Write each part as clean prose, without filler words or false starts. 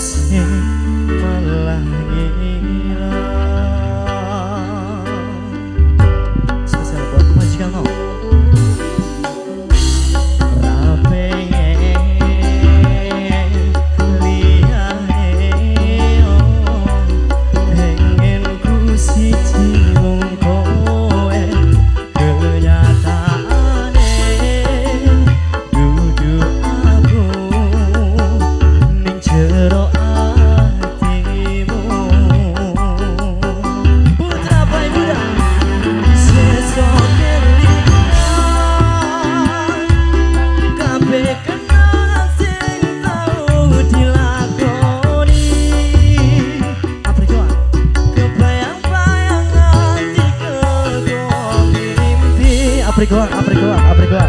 sing malah ngilang. Spesial buat majikan mau. Ra pengen liyane, pengen ku siji mung kowe. Kenyataane dudu aku ning jero atimu. Putra Bayi Muda sesuk kelingan kabeh kenangan sing tau dilakoni. Aprikoa kebayang-bayang ati kegowo mimpi. Aprikoa, aprikoa, aprikoa.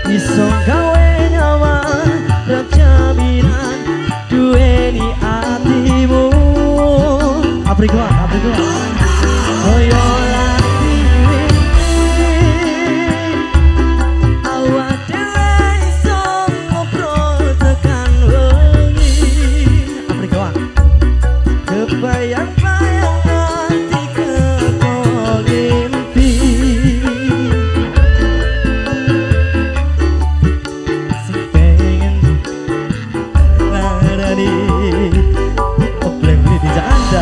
Iso gawe nyaman ra jaminan duweni atimu. Aprikoa, aprikoa. Koyo lagi wingi awak dhewe iso ngobrol tekan wengi. Aprikoa. Kebayang-bayang ati kegowo mimpi. Sing pengen larani opleng beli di Jakarta.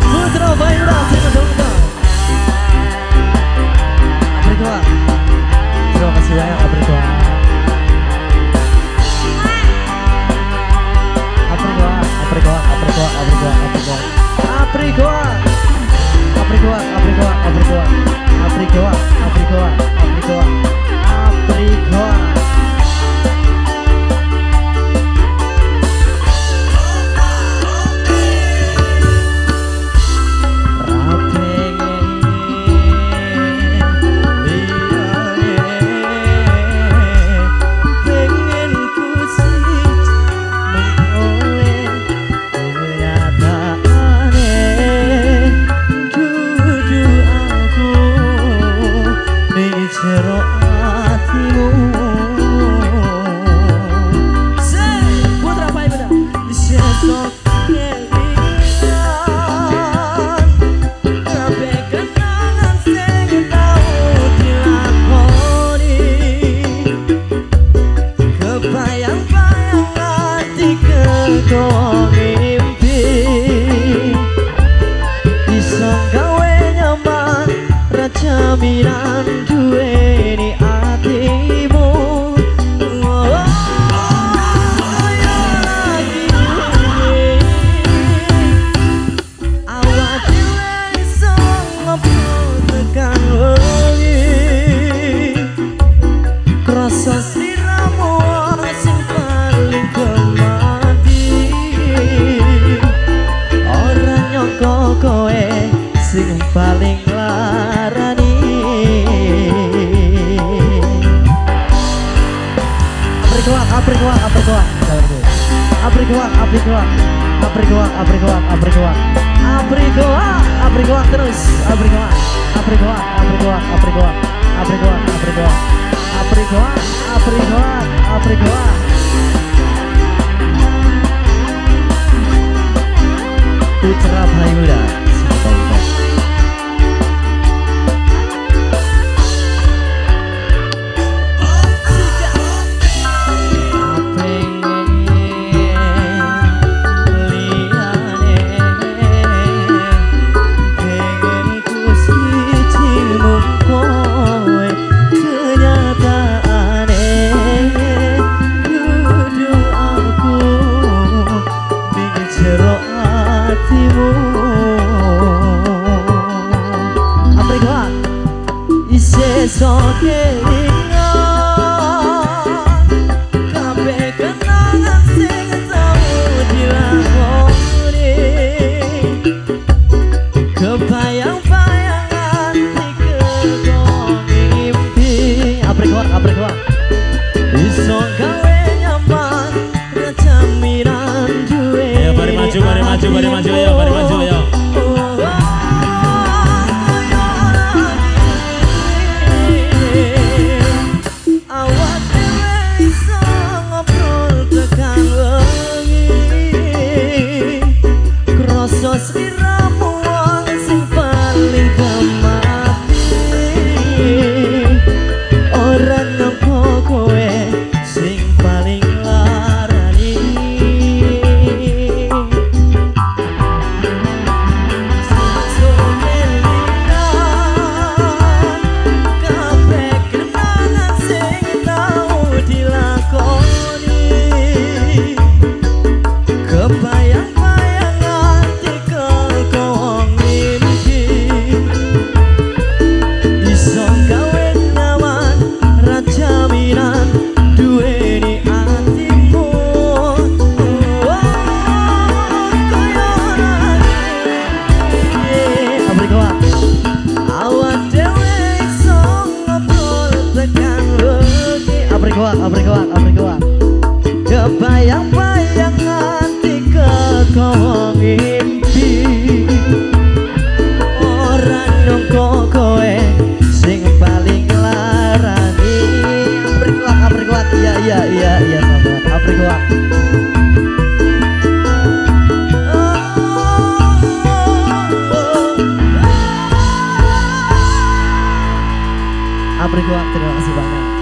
Putra Bayi Muda sing dong. Aprikoa. Terima kasih banyak Aprikoa. Aprikoa, Aprikoa, Aprikoa, Aprikoa, Aprikoa. Aprikoa. Aprikoa, Aprikoa, Aprikoa. Aprikoa, Aprikoa, Aprikoa. Aprikoa. Ra pengen liyane, pengen ku siji mung kowe. Kenyataane dudu aku ning jero atimu. Putra Bayi Muda sesuk kelingan kabeh kenangan sing tau dilakoni. Kebayang-bayang ati kegowo mimpi. Iso gawe nyaman ra jaminan duweni atimu. Oh, yo lagi wingi awak dhewe iso ngobrol tekan wengi. Krasa sliramu sing paling kemati. Ora nyangka kowe sing paling larani. Aprikoa, aprikoa, aprikoa. Aprikoa, aprikoa. Aprikoa, aprikoa, aprikoa. Aprikoa, aprikoa terus. Aprikoa, aprikoa, aprikoa, aprikoa. Aprikoa, aprikoa. Aprikoa, aprikoa, aprikoa. Putra Bayi Muda. Sesuk kelingan kabeh kenangan sing tau dilakoni. Kebayang-bayang ati kegowo mimpi. Aprikoa, aprikoa. Iso gawe nyaman ra jaminan duwe. Ayo bari maju, bari maju, bari maju, ayo bari maju, ayo. Awak dhewe iso ngobrol tekan wengi. Ora jaminan duweni atimu. Oh, kaya langit. Aprikoa. Awak dhewe iso ngobrol tekan wengi. Aprikoa, aprikoa, aprikoa. Kebayang-bayang nganti kekowo ngimpi. Ora nyangka kowe sing paling nglarani. Aprikoa, aprikoa, iya, sabar. Aprikoa. Aprikoa, terima kasih banyak.